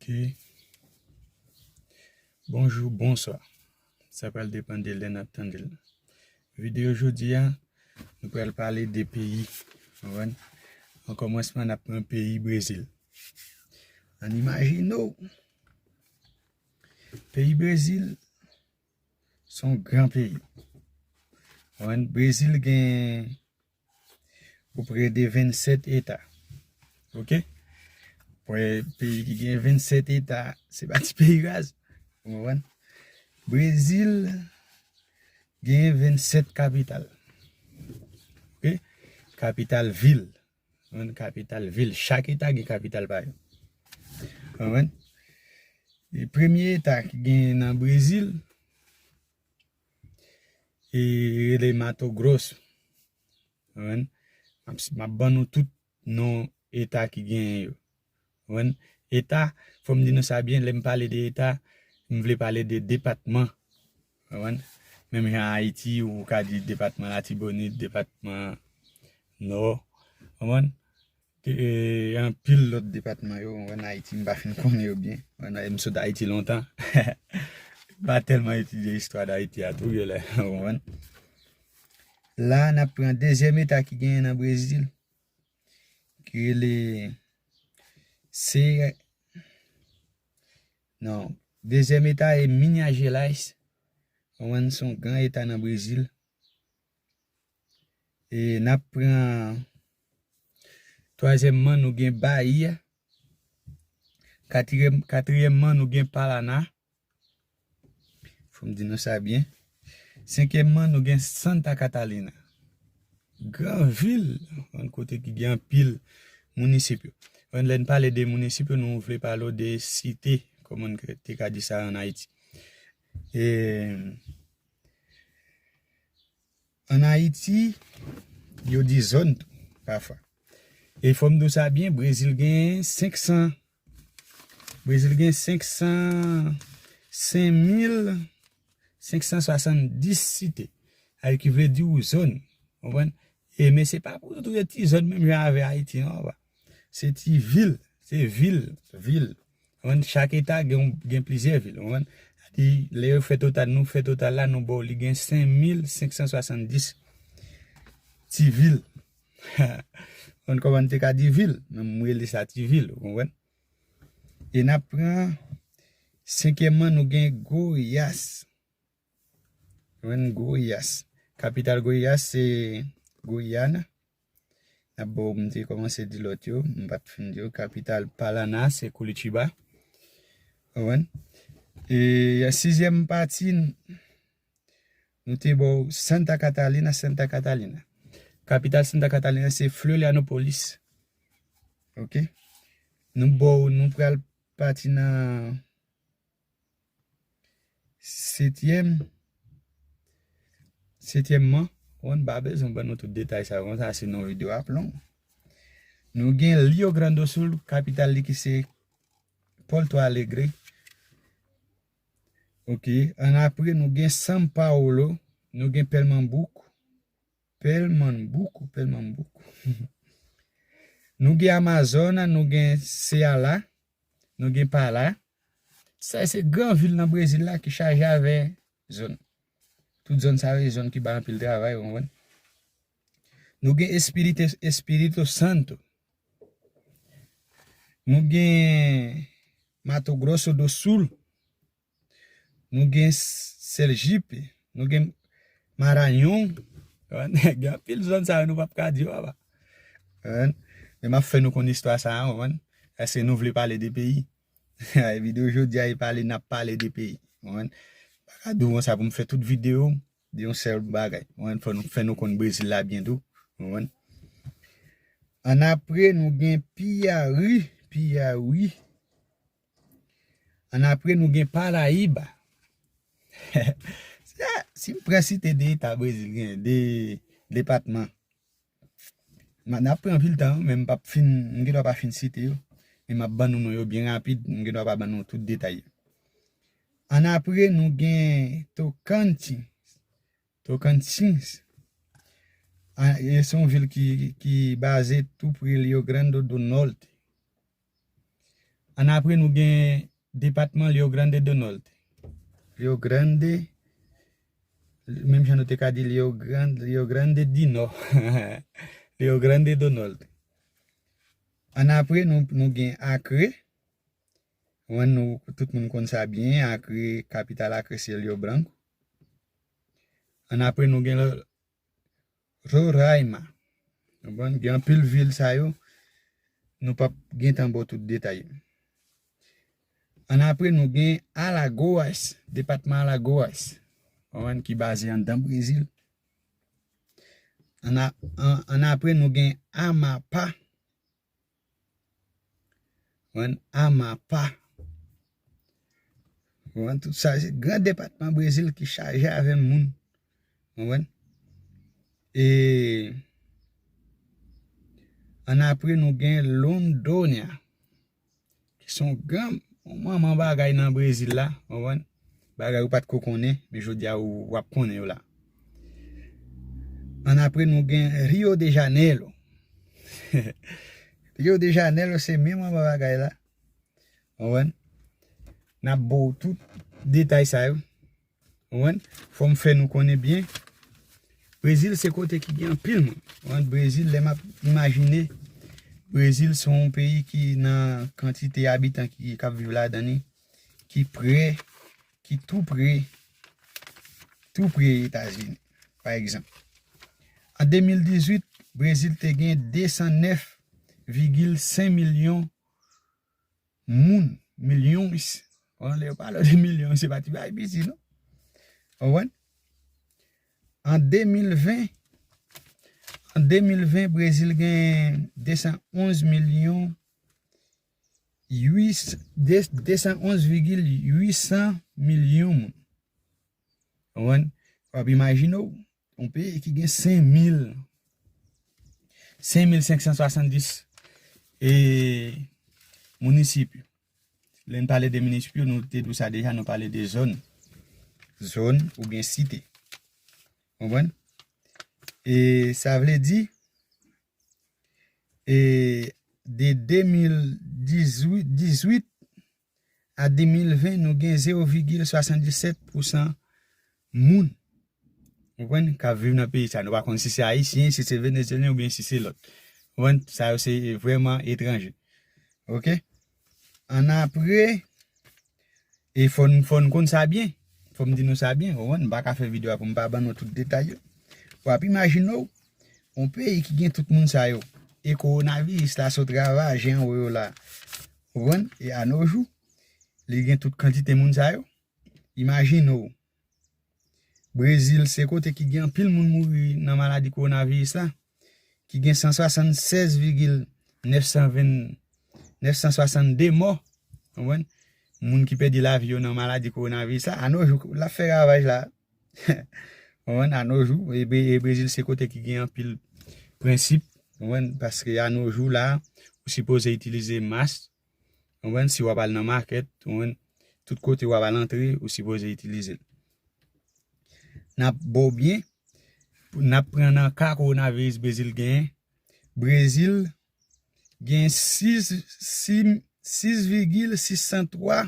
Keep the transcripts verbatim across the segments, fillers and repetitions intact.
Ok. Bonjou, bonswa. Sa pral depann de lè n ap tande l. Videyo jodi a, nou pral pale de peyi. Konprann? An kòmansman, n ap pran peyi Brezil. Ann imajine w, peyi Brezil se yon gran peyi. Konprann? Brezil gen oprè de vennsèt eta. Ok? Pou peyi ki gen vennsèt eta, se pa ti peyi raz. Ou konprann? Brezil gen vennsèt kapital. Ok? Kapital vil. Konprann? Kapital vil. Chak eta gen kapital pa yo. Konprann? E premye eta ki gen nan Brezil, e rele Mato Grosso. Konprann? M ap, m ap ban nou tout non eta ki genyen yo. Konprann? Eta, fò m di nou sa byen, lè m pale de eta, m vle pale de depatman. Konprann? Menm jan Ayiti, ou ka di depatman Latibonit, depatman Nò. Konprann? E, e, anpil lòt depatman yo, konprann, Ayiti, m pa fin konnen yo byen. Konprann, m sot Ayiti lontan. M pa tèlman etidye istwa Dayiti a tou, yo lè, konprann. La, n ap pran dezyèm eta ki genyen nan Brezil, ki rele Se-, non, dezyèm eta e Minas Gerais. Konprann, se yon gran eta nan Brezil. E n ap pran twazyèmman, nou gen Bahia. Katriyèm, katriyèmman, nou gen Paraná. Fò m di nou sa byen. Senkyèmman, nou gen Santa Catarina. Gran vil, yon kote ki gen anpil minisip yo. Yon lè n pale de minisip yo, nou vle pale w de site, kòman n te ka di sa ann Ayiti. E, ann Ayiti, yo di zòn tou, pafwa. E fò m di w sa byen, Brezil gen senk san, Brezil gen senk san, senk mil senk san swasanndis site. Sa ki vle di w zòn. Konprann? E men se pa pou tout ti zòn menm jan avè Ayiti, non, papa. Se ti vil, se vil, vil. Konprann? Chak eta gen, gen plizyè vil, konprann? Sa di, lè yo fè total, nou fè total la, nou ba w li gen senk mil senk san swasanndis ti vil. Konprann kòman n te ka di vil, men m rele sa ti vil, ou konprann? E n ap pran senkyèmman, nou gen Goiás. Konprann? Goiás. Kapital Goiás se Goiânia. N ap ba w, m te kòmanse di lòt yo, m pa t fin di yo. Kapital Paraná se Curitiba. Konprann? E sizyèm pati, nou te ba w Santa Catarina, Santa Catarina. Kapital Santa Catarina se Florianópolis. Ok? Nou ba w, nou pral pati nan setyèm, setyèmman, ou konn pa bezwen ban nou tout detay sa yo konsa, sinon videyo ap long. Nou gen Rio Grande do Sul, kapital li ki se Porto Alegre. Ok, annapre nou gen São Paulo, nou gen Pernambuco, Pernambuco, Pernambuco. Nou gen Amazonas, nou gen Ceará, nou gen Pará. Sa se gran vil nan Brezil la ki chaje avè zòn. Tout zòn sa yo, se zòn ki bay anpil travay, ou konprann? Nou gen Espírito, Espírito Santo. Nou gen Mato Grosso do Sul. Nou gen Sergipe. Nou gen Maranhão. Gen anpil zòn sa yo nou p ap ka di yo, papa. Men m ap fè nou konn istwa sa a, ou konprann? Èske nou vle pale de peyi? Videyo jodi a, e pale, n ap pale de peyi. Ou konprann? Pa ka di w konsa pou m fè tout videyo de yon sèl bagay. Ou konprann? Fò nou fè nou konn Brezil la byen tou. Ou konprann? Annapre, nou gen Piauí, Piauí. Annapre, nou gen Paraíba. Si m pran site de eta Brezil gen, de depatman. N ap pran anpil tan, men m p ap fin, m gendwa pa fin site yo. Men m ap ban nou non yo byen rapid, m gendwa pa ban nou tout detay yo. Annapre, nou gen Tocantins. Tocantins. A, e se yon vil ki, ki baze tou pre Rio Grande do Norte. Annapre, nou gen depatman Rio Grande do Norte. Rio Grande, menm jan nou te ka di Rio Grande, Rio Grande di Nò. Rio Grande do Norte. Annapre, nou, nou gen Acre. Ou konprann, nou, tout moun konn sa byen. Acre, kapital Acre se Rio Blanco. Annapre, nou gen Roraima. Ou konprann? Gen anpil vil sa yo. Nou p ap gen tan ba w tout detay. Annapre, nou gen Alagoas, depatman Alagoas. Ou konprann? Ki baze anndan Brezil. Anna-, an-, annapre, nou gen Amapa. Ou konprann? Amapa. Ou konprann? Tout sa, se gran depatman Brezil ki chaje avè moun. Ou konprann? E annapre, nou gen Londonia, ki se yon gran, yon manman bagay nan Brezil la. Ou konprann? Bagay ou pa t ko konnen, men jodi a ou, w ap konnen yo la. Annapre, nou gen Rio de Janeiro. Rio de Janeiro se menm manman bagay la. Ou konprann? N ap ba w tout detay sa yo. Ou konprann? Fò m fè nou konnen byen. Brezil se kote ki gen anpil moun. Ou konprann? Brezil, lè m ap imajine, Brezil se yon peyi ki nan kantite abitan ki, k ap viv ladan li, ki pre, ki tou pre, tou pre Etazini, pa egzanp. An de mil dizuit, Brezil te gen de san nèf vigil senk milyon moun, milyon. Bon, lè yo pale de milyon, se pa ti bagay piti, non. Ou konprann? An de mil ven, an de mil ven, Brezil gen de san onz milyon uit, de, de san onz vigil uit san milyon moun. Ou konprann? W ap imajine w, yon peyi ki gen senk mil, senk mil senk san swasanndis, e, minisip. Lè n pale de minisip yo, nou te di w sa deja, nou pale de zòn. Zòn oubyen site. Konprann? E sa vle di, e de de mil dizuit, dizuit a de mil ven, nou gen zewo vigil swasanndisèt pousan moun, ou konprann, k ap viv nan peyi sa. Nou pa konn si se Ayisyen, si se Venezyelyen oubyen si se lòt. Ou konprann, sa yo se vrèman etranje. Oke? Annapre, e fò n, fò n konn sa byen. Fò m di nou sa byen, ou konprann? M pa ka fè videyo a pou m pa ban nou tout detay yo. W ap imajine w, yon peyi ki gen tout moun sa yo, e kowonaviris la sot ravaje anwo yo la, ou konprann? E a no jou, li gen tout kantite moun sa yo. Imajine w, Brezil se kote ki gen anpil moun mouri nan maladi kowonaviris la, ki gen san swasannsèz vigil nèf san ven, nèf san swasannde mò, ou konprann? Moun ki pèdi lavi yo nan maladi kowonaviris la, a no jou, l ap fè ravaj la. Ou konprann? A no jou, e Bre-, e Brezil se kote ki gen anpil prensip, ou konprann? Paske a no jou la, ou sipoze itilize mas, ou konprann? Si w ap al nan makèt, ou konprann? Tout kote w ap al antre, ou sipoze itilize l. N ap ba w byen, n ap pran nan ka kowonaviris Brezil genyen. Brezil gen sis, sis, sis vigil sis san twa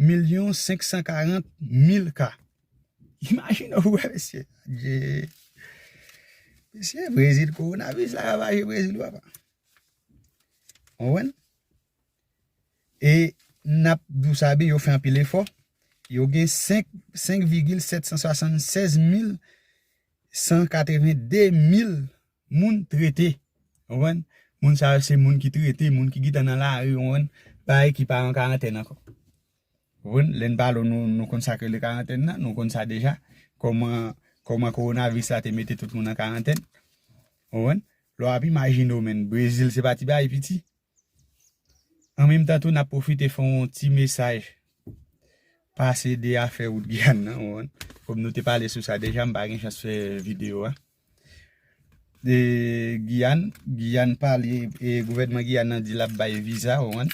milyon senk san karant mil ka. Imajine w wè, mesye. Adye. Mesye, Brezil, kowonaviris la ravaje Brezil, papa. Ou konprann? E n ap di w sa byen, yo fè anpil efò. Yo gen senk, senk vigil sèt san swasannsèz mil san katreven de mil moun trete. Ou konprann? Moun sa yo se moun ki trete, moun ki gentan nan lari, ou konprann? Bagay ki pa an karantèn ankò. Ou konprann? Lè n pale w, nou, nou konn sa k rele karantèn nan, nou konn sa deja. Kòman, kòman kowonaviris la te mete tout moun an karantèn. Ou konprann? Lè w ap imajine w, menn, Brezil se pa ti bagay piti. An menm tan tou, n ap pwofite fè yon ti mesaj pase de afè wout Giyàn nan, ou konprann? Kòm nou te pale sou sa deja, m pa gen chans fè videyo a. E Giyàn, Giyàn pale, e gouvènman Giyàn nan di l ap bay viza, ou konprann?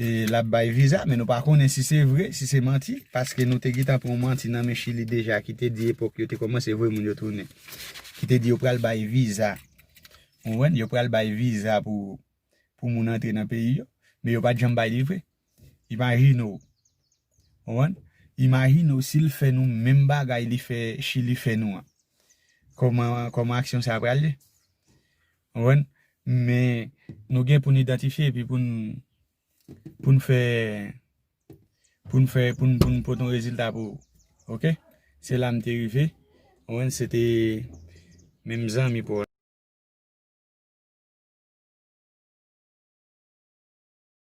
E l ap bay viza, men nou pa konnen si se vre, si se manti, paske nou te gentan pran yon manti nan men Chili deja, ki te di epòk yo te kòmanse voye moun yo tounen, ki te di yo pral bay viza. Ou konprann? Yo pral bay viza pou, pou moun antre nan peyi yo. Men yo pa t janm bay li vre. Imajine w. Ou konprann? Imajine w si l fè nou menm bagay li fè Chili fè nou an. Kòman, kòman aksyon sa a pral ye? Ou konprann? Men nou gen pou n idantifye epi pou n, pou n fè, pou n fè, pou n, pou n pote yon rezilta pou ou. Oke? Se la m te rive. Ou konprann? Se te menm zanmi pa w la.